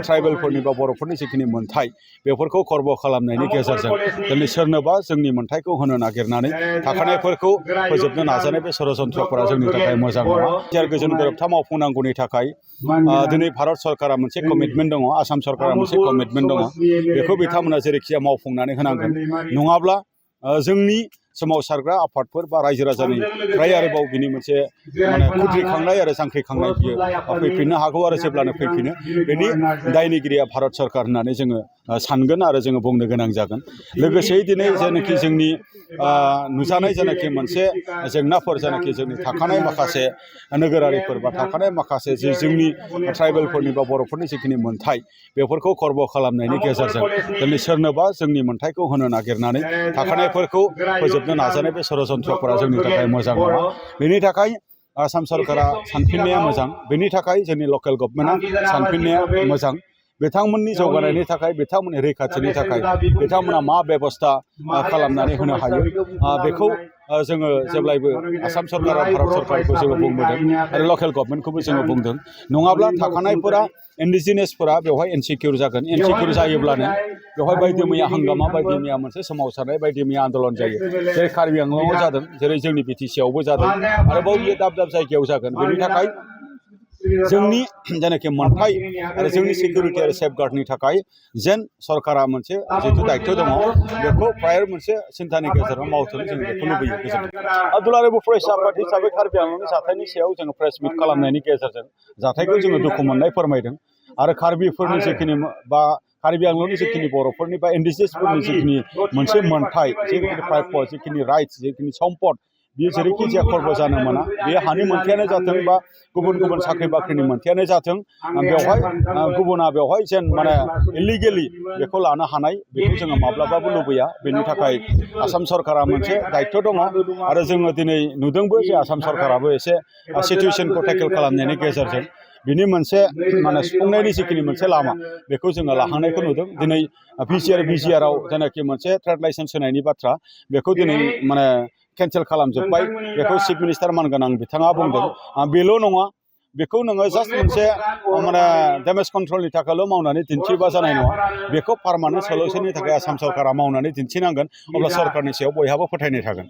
ट्राइबेलफोरनि बा बर'फोरनि जिखिनि मोन्थाय बेफोरखौ खर्ब खालामनायनि गेजेरजों दिनै सोरनोबा जोंनि मोन्थायखौ होनो नागिरनानै थाखानायफोरखौ फोजोबनो नाजानाय बे षड़यन्त्रफोरा जोंनि थाखाय मोजां नङा। गोजोन गोरोबथा मावफुंनांगौनि थाखाय दिनै भारत सरकारा मोनसे कमिटमेन्ट दङ, आसाम सरकारा मोनसे कमिटमेन्ट दङ, बेखौ बिथांमोना जेरैखिजाया मावफुंनानै होनांगोन। नङाब्ला जोंनि सोमावसारग्रा आफादफोर बा रायजो राजानि फ्राय आरोबाव बिनि मोनसे खुद्रिखांनाय आरो जांख्रिखांनाय बियो फैफिननो हागौ आरो जेब्लानो फैफिनो बेनि दायनिगिरिया भारत सरकार होननानै जोङो सानगोन आरो जोङो बुंनो गोनां जागोन। लोगोसेयै दिनै जेनाखि जोंनि नुजानाय जेनाखि मोनसे जेंनाफोर जेनाखि जोंनि थाखानाय माखासे नोगोरारिफोर बा थाखानाय माखासे जोंनि ट्राइबेलफोरनि बा बर'फोरनि जिखिनि मोन्थाय बेफोरखौ खर्ब खालामनायनि गेजेरजों दिनै सोरनोबा जोंनि मोन्थायखौ होनो नागिरनानै थाखानायफोरखौ फोजोबनो नाजानाय बे षड़यन्त्रफोरा जोंनि थाखाय मोजां नङा। बेनि थाखाय आसाम सरकारा सानफिननाया मोजां, बेनि थाखाय जोंनि लकेल गभर्नमेन्टआ सानफिननाया मोजां। बिथांमोननि जौगानायनि थाखाय, बिथांमोननि रैखाथिनि थाखाय बिथांमोना मा बेबस्था खालामनानै होनो हायो बेखौ जोङो जेब्लायबो आसाम सरकार आरो भारत सरकारखौ जोङो बुंबोदों आरो लकेल गभर्नमेन्टखौबो जोङो बुंदों। नङाब्ला थाखानायफोरा इन्डिजिनियासफोरा बेवहाय इनसिकिउर जागोन। इनसिकिउर जायोब्लानो बेवहाय बायदि मैया हांगामा, बायदि मैया मोनसे सोमावसारनाय, बायदि मैया आन्दलन जायो। जेरै कार्बि आंलंआव जादों, जेरै जोंनि बिटिसिआवबो जादों, आरोबाव बियो दाब दाब जायगायाव जागोन। बेनि थाखाय जोंनि जेनाखि मोन्थाय आरो जोंनि सिकिउरिटि आरो सेफगार्डनि थाखाय जेन सरकारा मोनसे जिथु दायित्व दङ बेखौ फ्राय मोनसे सिन्थानि गेजेराव मावथों, जों बेखौ लुबैयो। गोजोन्थों। दुलाराय फरायसा आफाद हिसाबै कार्बि आंलंनि जाथायनि सायाव जोङो प्रेस मिट खालामनायनि गेजेरजों जाथायखौ जोङो दुखु मोननाय फोरमायदों आरो कार्बिफोरनि जिखिनि बा कार्बि आंलंनि जिखिनि बर'फोरनि बा इन्डिजिनियासफोरनि जिखिनि मोनसे मोन्थाय, जिखिनि प्राप्य, जिखिनि राइट्स, जिखिनि सम्पद, बियो जेरैखि जाया खर्ब जानो मोना। बे हानि मोन्थायानो जाथों बा गुबुन गुबुन साख्रि बाख्रिनि मोन्थायानो जाथों, बेवहाय गुबुना बेवहाय जेन इलिगेलि बेखौ लानो हानाय बेखौ जोङो माब्लाबाबो लुबैया। बेनि थाखाय आसाम सरकारा मोनसे दायित्व दङ आरो जोङो दिनै नुदोंबो जे आसाम सरकाराबो एसे सिटुवेसनखौ टेकेल खालामनायनि गेजेरजों बिनि मोनसे सुफुंनायनि जिखिनि मोनसे लामा बेखौ जोङो लाहांनायखौ नुदों। दिनै बिजिआरआव जेनाखि मोनसे ट्रेड लाइसेन्स होनायनि बाथ्रा बेखौ दिनै केन्सेल खालामजोब्बाय। बेखौ चिफ मिनिस्टार मानगोनां बिथाङा बुंदों। बेल' नङा, बेखौ नोङो जास्ट मोनसे डेमेज कन्ट्रलनि थाखायल' मावनानै दिन्थियोबा जानाय नङा, बेखौ पार्मानेन्ट सलिउसननि थाखाय आसाम सरकारा मावनानै दिन्थिनांगोन। अब्ला सरकारनि सायाव बयहाबो फोथायनाय थागोन।